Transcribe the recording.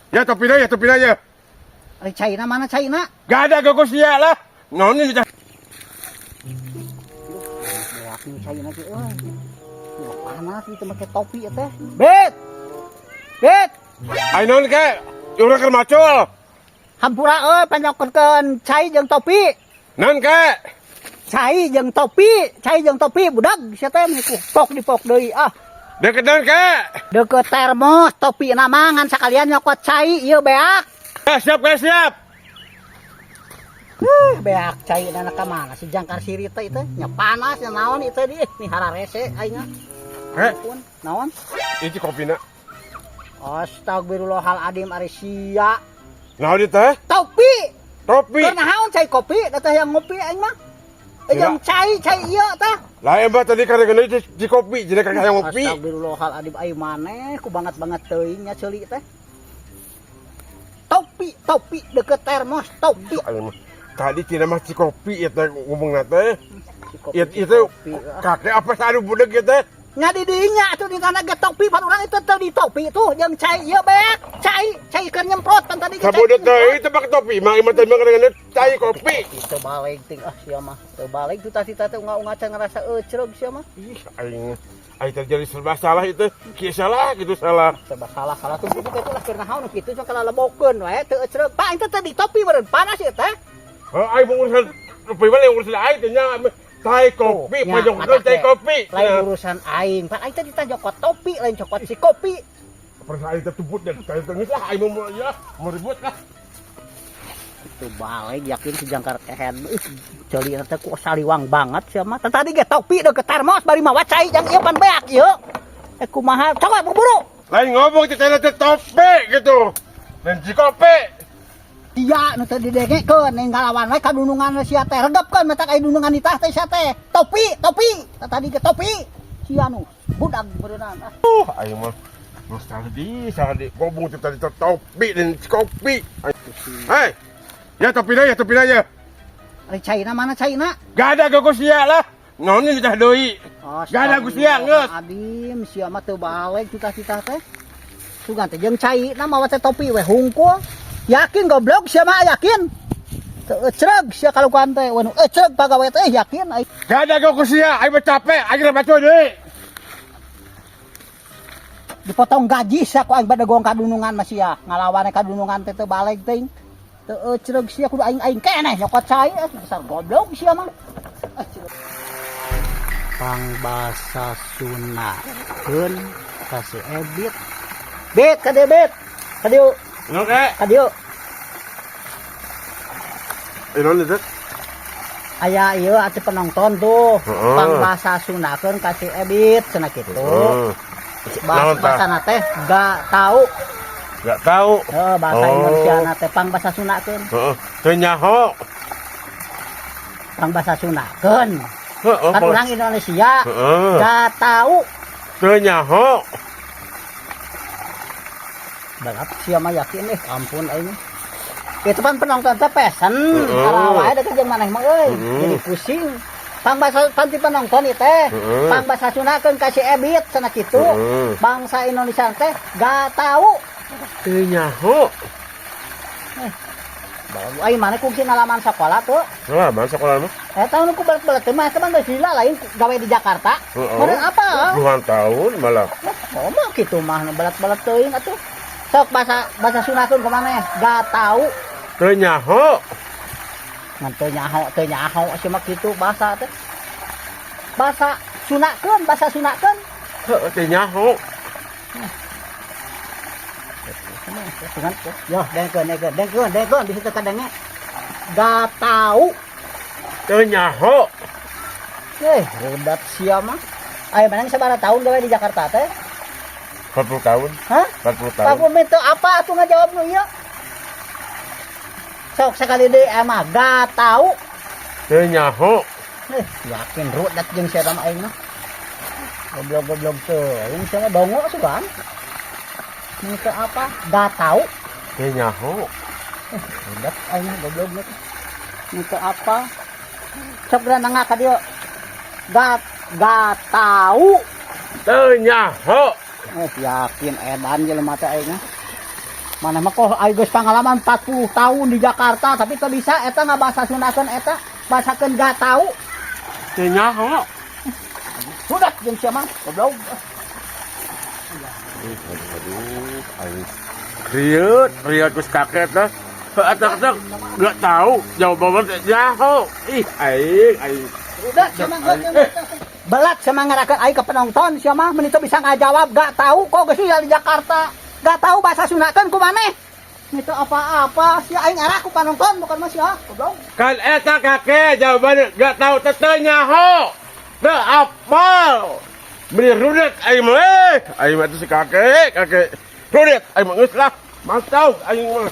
Ya topi ya, topi aja. Ari caina mana caina? Gak ada gak sia lah. Naon ini? Beak nih caina sih euy. Ya panas itu make topi ya teh. Bet. Bet. Ayo naon ke? Urang keur macul. Hampura euy, panyokeun cai jeung topi. Naon ke? Cai jeung topi, cai jeung topi budak sia teh ku pok dipok deui ah. Deket naon ke? Deket termos topi nama ngan sakalian nyokot cai ieu beak. Eh, siap ke, siap. Beak cai na ka mana si jangkar sirit teh itu nya panas nya naon itu di nih hararese aing. Eh, Ampun, naon? Ini kopina. Astagfirullahaladzim, ari sia. Naon itu teh? Topi. Topi. Keur naon cai kopi da teh yang ngopi aing mah. Eh, yang cai cai ieu teh. Lah mbak tadi karena kena di kopi, jadi kan yang ngopi. Astagfirullahaladzim, aing maneh ku banget-banget teuing nya ceuli teh. Topi, topi deket termos, topi. Aing mah tadi tidak mah si kopi ya teh ngomong teh. Si kopi, Ya, si itu kopi, ah. kakek apa sadu budeg gitu teh? Nya di dinya atuh di tanah ge topi pan urang itu teh di topi tuh jeung cai ieu beak. Cai, cai keur nyemprot pan tadi ge cai Sabodo keur teh nyemprot. Itu pakai topi, mah imah teh mah kadang cai kopi. Itu balik ting ah sia mah. Teu balik tuh tadi teh unga-unga can ngerasa eucreug sia mah. Ih, aing aing terjadi serba salah itu. Kieu salah gitu salah. Serba salah salah tuh buku itu lah keur naon kitu sok kalebokeun wae teu eucreug. Pak itu teh di topi meureun panas ieu teh. Oh, aing mau urusan topi mana yang urusan aing teh nya cai kopi, Nya, pojok matak cai ge. Kopi. Lain urusan aing. Pak aing teh ditajokot topi lain cokot si kopi. Perasaan aing teh tubut dan cai tengis lah aing mau ya mau ribut lah. Itu balik yakin si jangkar kehed. Ih, ceuli teh ku saliwang banget sia mah. Teh tadi ge topi deukeut termos bari mawa cai jang ieu pan beak ieu. Eh, kumaha? Coba buru. Lain ngomong teh teh topi gitu. Dan si kopi. Iya, nu teu didengekeun ning ngalawan we kadunungan sia teh. Regepkeun matak aya dunungan ditah teh sia teh. Topi, topi. Teh tadi ge topi. Sia nu budak beureunan. Ah. Aing mah Mas tadi, salah di ngomong teh tadi teh topi dan si kopi. Hei, ya topi ya, topi aja. Ari caina mana caina? Gak ada gak sia lah. Naon ini teh deui. Gak ada sia geus. Adim sia mah teu balik cita-cita teh. Sugan teh jeung cai na mawa teh topi we hungkul. Yakin goblok sia mah yakin. Teu ecreg sia kalukuan teh, we nu ecreg pagawe teh yakin aing. Gak ada gak sia, aing mah capek, aing rek baca deui. Dipotong gaji sia ku aing badegong kadunungan mah sia. Ngalawan kadunungan teh teu balik teuing. Teu ecreg sia kudu aing-aing keneh nyokot cai eh besar goblok sia mah. Ah, ecreg. Pangbasa Sundakeun ka si Ebit. Bet ka dieu, Bet. Ka dieu, Naon ke? Ka dieu. Eh, naon itu? Aya ieu atuh penonton tuh. Heeh. Pangbasa Sundakeun ka si Ebit cenah kitu. Heeh. Bahasa Naon tah? Bahasa teh gak tahu. Gak tahu. Heeh, bahasa Oh. Indonesia na teh pangbasa Sundakeun. Heeh. Teu nyaho. Pangbasa Sundakeun. Heeh. Kan orang Indonesia Heeh. gak tahu. Teu nyaho. Balap sia mah yakin eh ampun aing. Itu pan penonton teh pesen, Heeh. kalau wae deket jeung maneh mah euy, Heeh. jadi pusing. Pangbasa pan ti penonton ieu teh, Heeh. pangbasa Sundakeun ka si Ebit cenah kitu. Heeh. Bangsa Indonesia teh gak tahu. Teu nyaho. Baru aing maneh kungsi ngalaman sekolah tuh. Lah, mana sekolah mah? Eh, tahun ku balik-balik teh mah teman geus lila lain gawe di Jakarta. Heeh. Meureun apa? Puluhan tahun malah. Oh mah kitu mah nu balat-balat teuing atuh. Sok bahasa bahasa Sundakeun ka maneh? Gak tahu. Teu nyaho. Ngan teu nyaho sia mah kitu bahasa teh. Bahasa Sundakeun, bahasa Sundakeun. Heeh, teu nyaho. Sungan tuh. Yo, dengkeun, dengkeun, dengkeun, dengkeun di situ kadenge. Gak tahu. Teu nyaho. Eh, rudat sia mah. Ayo maneh sabaraha tahun gawe di Jakarta teh? 40 tahun. Hah? 40 tahun. Pak minta apa atuh ngajawab nu ieu? Sok sekali deui emang gak tahu. Teu nyaho. Eh, yakin rudat jeung sia mah aing mah. Goblok-goblok teuing sia mah dongo sugan. Minta apa? Gak tahu. Teu nyaho. Eh, rudat aing mah goblok teh. Minta apa? Sok geura nangga ka dieu. Gak tahu. Teu nyaho. Eh, yakin edan jelema teh aing mah. Mana mah kok aing geus pengalaman 40 tahun di Jakarta, tapi teu bisa eta ngabahasa Sundakeun eta, bahasakeun gak tahu. Teu nyaho. Sudah jeung sia mah, goblok. Aduh, aduh, aing. Riut, riut geus kaget lah. Eta eta enggak tahu jawaban teh nyaho. Ih, aing, aing. Udah sia mah geus. Belat sia mah ngerakeun aing ke penonton sia mah, meni teu bisa ngajawab gak tahu kok geus di Jakarta. Gak tahu bahasa Sundakeun ku maneh. Itu apa-apa sia, aing arah ku penonton bukan mah sia, goblok. Kan eta kakek jawabannya enggak tahu teh teu nyaho. Teu apal. Beli rudet aing mah eh. Aing mah teh si kakek, kakek. Rudet aing mah geus lah. Mantau aing mah.